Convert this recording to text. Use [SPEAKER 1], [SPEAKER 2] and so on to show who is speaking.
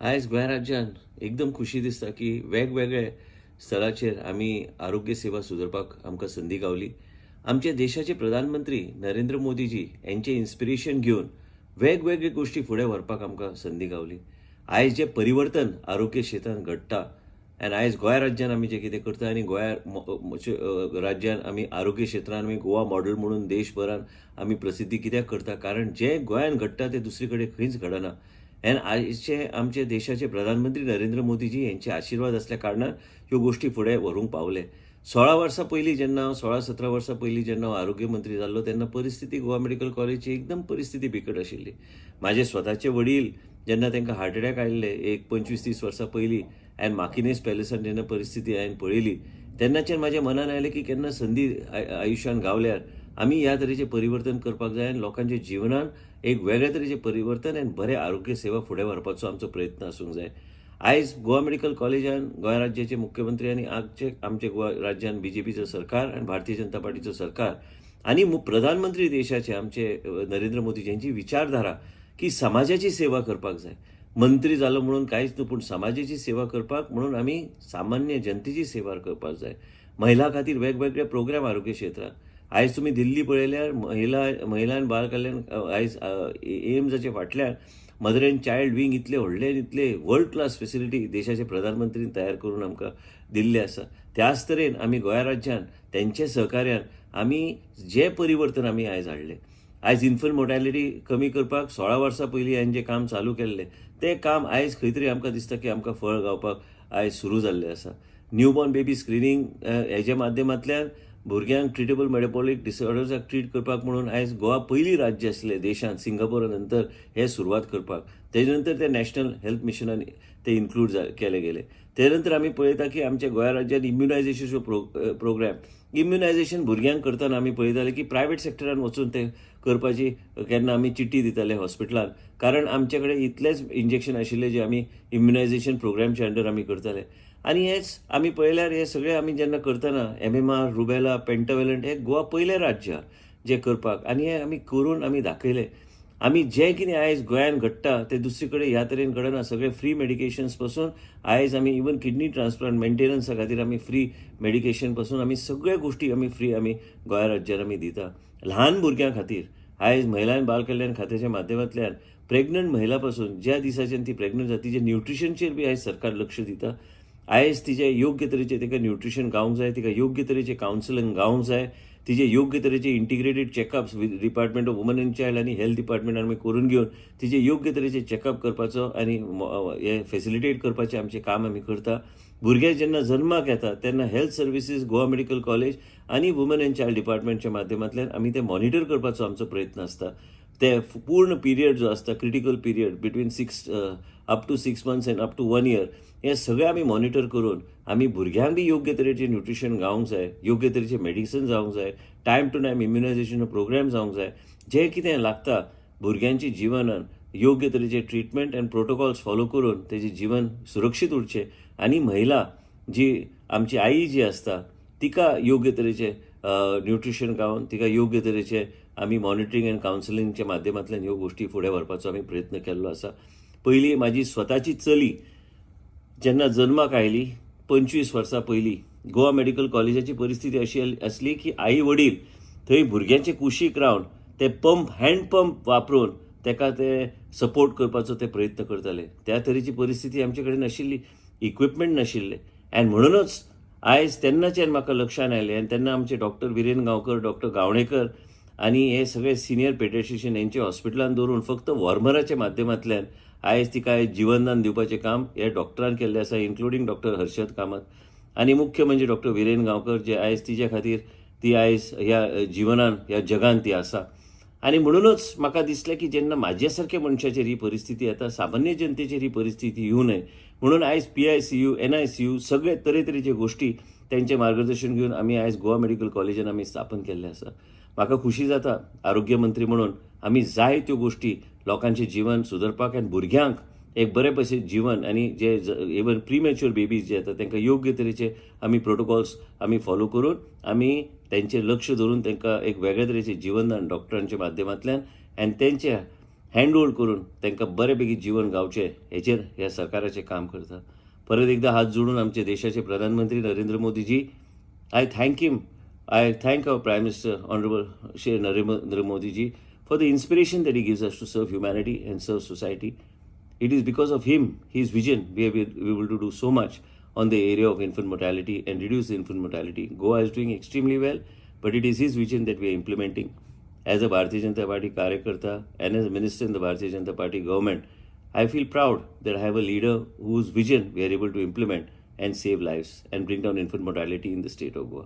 [SPEAKER 1] आयज गोंय राज्यान एकदम खुशी दिसता की वेगवेगळे स्थळाचेर आमी आरोग्य सेवा सुदरपाक आमकां संदी गावली. आमचे देशाचे प्रधानमंत्री नरेंद्र मोदीजी यांचे इन्स्पिरेशन घेवन वेगवेगळे गोश्टी फुडें व्हरपाक आमकां संदी गावली. आयज जें परिवर्तन आरोग्य क्षेत्रांत घडटा आनी आयज गोंय राज्यान आमी जें कितें करता आनी गोंया राज्यान आमी आरोग्य क्षेत्रान आमी गोवा मॉडल म्हणून देशभरान आमी प्रसिद्धी कित्याक करता, कारण जें गोंयान घडटा तें दुसरे कडेन खंयच घडना. आनी आयचे आमचे देशाचे प्रधानमंत्री नरेंद्र मोदीजी यांचे आशिर्वाद आसल्या कारणान ह्यो गोश्टी फुडें व्हरूंक पावले. 16 वर्सां पयलीं जेन्ना हांव 16-17 वर्सां पयलीं जेन्ना हांव आरोग्य मंत्री जाल्लो तेन्ना परिस्थिती गोवा मेडिकल कॉलेजची एकदम परिस्थिती बिकट आशिल्ली. म्हाजे स्वताचे वडील जेन्ना तांकां हार्ट अटॅक आयिल्ले एक 25-30 वर्सां पयलीं आनी माकिनेस पॅलेसान जेन्ना परिस्थिती हांवें पळयली तेन्नाच्यान म्हाज्या मनान आयलें की केन्ना संदी आयुश्यान गावल्यार आमी ह्या तरेचें परिवर्तन करपाक जाय आनी लोकांच्या जिवनान एक वेगळ्या तरेचें परिवर्तन आनी बरें आरोग्य सेवा फुडें व्हरपाचो आमचो प्रयत्न आसूंक जाय. आयज गोवा मेडिकल कॉलेजान गोंय राज्याचे मुख्यमंत्री आनी आजचे आमचे गोवा राज्यान बीजेपीचो सरकार आनी भारतीय जनता पार्टीचो सरकार आनी प्रधानमंत्री देशाचे आमचे नरेंद्र मोदी ज्यांची विचारधारा की समाजाची सेवा करपाक जाय, मंत्री जालो म्हणून कांयच न्हू पूण समाजाची सेवा करपाक म्हणून आमी सामान्य जनतेची सेवा करपाक जाय. महिला खातीर वेगवेगळे प्रोग्राम आरोग्य क्षेत्रांत. आयज तुमी दिल्ली पळयल्यार महिला आनी बाल कल्याण आयज एम्साच्या फाटल्यान मदर अँड चायल्ड विंग इतले व्हडले आनी इतले वर्ल्ड क्लास फेसिलिटी देशाचे प्रधानमंत्रीन तयार करून आमकां दिल्ले आसा. त्याच तरेन आमी गोंया राज्यान तेंच्या सहकार्यान आमी जें परिवर्तन आमी आयज हाडलें, आयज इन्फंट मोर्टेलिटी कमी करपाक 16 वर्सां पयलीं हांवें जें काम चालू केल्लें तें काम आयज खंय तरी आमकां दिसता की आमकां फळ गावपाक आयज सुरू जाल्लें आसा. न्यूबॉर्न बेबी स्क्रिनींग हेज्या माध्यमांतल्यान भुरग्यांक ट्रिटेबल मेटाबॉलीक डिसऑर्डर्साक ट्रीट करपाक म्हणून आयज गोवा पयली राज्य आसलें देशांत सिंगापोरा नंतर हें सुरवात करपाक. तेजे नंतर ते नॅशनल हेल्थ मिशनान ते इन्क्लूड केले गेले. तेजे नंतर आमी पळयता की आमच्या गोंया राज्यान इम्युनायझेशनचो प्रोग्राम, इम्युनायझेशन भुरग्यांक करतना आमी पळयताले की प्रायवेट सेक्टरान वचून ते करपाची केन्ना आमी चिट्टी दिताले हॉस्पिटलान, कारण आमचे कडेन इतलेंच इंजेक्शन आशिल्लें जें आमी इम्युनायझेशन प्रोग्रामच्या अंडर आमी करताले. आनी हेच आमी पळयल्यार हे सगळे आमी जेन्ना करतना एमएमआर, रुबेला, पेंटावेलंट हे गोवा पयलें राज्य जें करपाक आनी हें आमी करून आमी दाखयलें. आमी जें कितें आयज गोंयान घडटा तें दुसरे कडेन ह्या तरेन घडना. सगळे फ्री मेडिकेशन्स पसून आयज आमी इवन किडनी ट्रान्सप्लांट मेंटेनन्सा खातीर आमी फ्री मेडिकेशन पसून आमी सगळे गोश्टी आमी फ्री आमी गोंया राज्यान आमी दिता. ल्हान भुरग्यां खातीर आयज महिला आनी बाल कल्याण खात्याच्या माध्यमांतल्यान प्रेग्नंट महिला पासून ज्या दिसाच्यान ती प्रेग्नंट जाता तिच्या न्युट्रिशनचेर बी आयज सरकार लक्ष दिता. आयज तिचें योग्य तरेचें तिका न्युट्रिशन गावंक जाय, तिका योग्य तरेचें कावन्सिलिंग गावंक जाय, तिचे योग्य तरेचे integrated checkups with department of woman and child आनी हेल्थ डिपार्टमेंट आमी करून घेवन तिचे योग्य तरेचे चॅकअप करपाचो आनी हे फेसिलिटेट करपाचें आमचें काम आमी करता. भुरगे जेन्ना जल्माक येता तेन्ना health services Goa medical college आनी वुमन अँड चायल्ड डिपार्टमेंटच्या माध्यमांतल्यान आमी ते मॉनिटर करपाचो आमचो प्रयत्न आसता. ते पूर्ण पिरियड जो आसता critical period between 6 up to 6 months and up to 1 year हे सगळे आमी मॉनिटर करून आमी भुरग्यांक बी योग्य तरेचें न्युट्रिशन गावंक जाय, योग्य तरेचें मेडिसन जावंक जाय, time to time immunisation programme जावंक जाय, जें कितें लागता भुरग्यांच्या जिवनान योग्य तरेचे ट्रिटमेंट आनी प्रोटोकॉल्स फॉलो करून तेजें जिवन सुरक्षीत उरचें आनी महिला जी आमची आई जी आसता तिका योग्य तरेचें न्युट्रिशन गावन तिका योग्य तरेचें आमी मॉनिटरींग आनी कावन्सिलिंगच्या माध्यमांतल्यान ह्यो गोश्टी फुडें व्हरपाचो आमी प्रयत्न केल्लो आसा. पयलीं म्हाजी स्वताची चली जेन्ना जल्माक आयली 25 वर्सां पयलीं गोवा मेडिकल कॉलेजाची परिस्थिती अशी आसली की आई वडील थंय भुरग्यांचे कुशीक रावन ते पंप हँड पंप वापरून तेका ते सपोर्ट करपाचो ते प्रयत्न करताले. त्या तरेची परिस्थिती आमचे कडेन नाशिल्ली, इक्विपमेंट नाशिल्ले आनी म्हणूनच आयज तेन्नाच्यान म्हाका लक्षान आयलें आनी तेन्ना आमचे डॉक्टर विरेन गांवकर, डॉक्टर गावणेकर आनी हे सगळे सिनियर पेडियाट्रिशियन हेंचे हॉस्पिटलान दवरून फक्त वॉर्मराच्या माध्यमांतल्यान आयज तिका जिवनदान दिवपाचें काम हे डॉक्टरान केल्लें आसा, इन्क्लुडींग डॉक्टर हर्षद कामत आनी मुख्य म्हणजे डॉक्टर विरेन गांवकर जे आयज तिच्या खातीर ती आयज ह्या जिवनान ह्या जगान ती आसा. आनी म्हणूनच म्हाका दिसलें की जेन्ना म्हाज्या सारक्या मनशाचेर ही परिस्थिती येता, सामान्य जनतेचेर ही परिस्थिती येवं नये म्हणून आयज PICU, NICU सगळे तरेतरेच्यो गोश्टी तेंचें मार्गदर्शन घेवन आमी आयज गोवा मेडिकल कॉलेजान आमी स्थापन केल्लें आसा. म्हाका खुशी जाता आरोग्य मंत्री म्हणून आमी जाय त्यो गोश्टी लोकांचें जिवन सुदरपाक आनी भुरग्यांक एक बरें भशेन जिवन आनी जे इवन प्रिमॅच्युअर बेबीज जे येता तांकां योग्य तरेचे आमी प्रोटोकॉल्स आमी फॉलो करून आमी तेंचें लक्ष धरून तांकां एक वेगळे तरेचें जिवनदान डॉक्टरांच्या माध्यमांतल्यान आनी तेंच्या हँड होल्ड करून तांकां बरे पैकी जिवन गावचें हेचेर ह्या सरकाराचें काम करता. परत एकदा हात जोडून आमचे देशाचे प्रधानमंत्री नरेंद्र मोदीजी, I thank him. I thank our Prime Minister, Honorable Shri Narendra Modi ji, for the inspiration that he gives us to serve humanity and serve society. It is because of him, his vision, we have been able to do so much on the area of infant mortality and reduce the infant mortality. Goa is doing extremely well, but it is his vision that we are implementing. As a Bharatiya Janata Party Karyakarta and as a minister in the Bharatiya Janata Party government, I feel proud that I have a leader whose vision we are able to implement and save lives and bring down infant mortality in the state of Goa.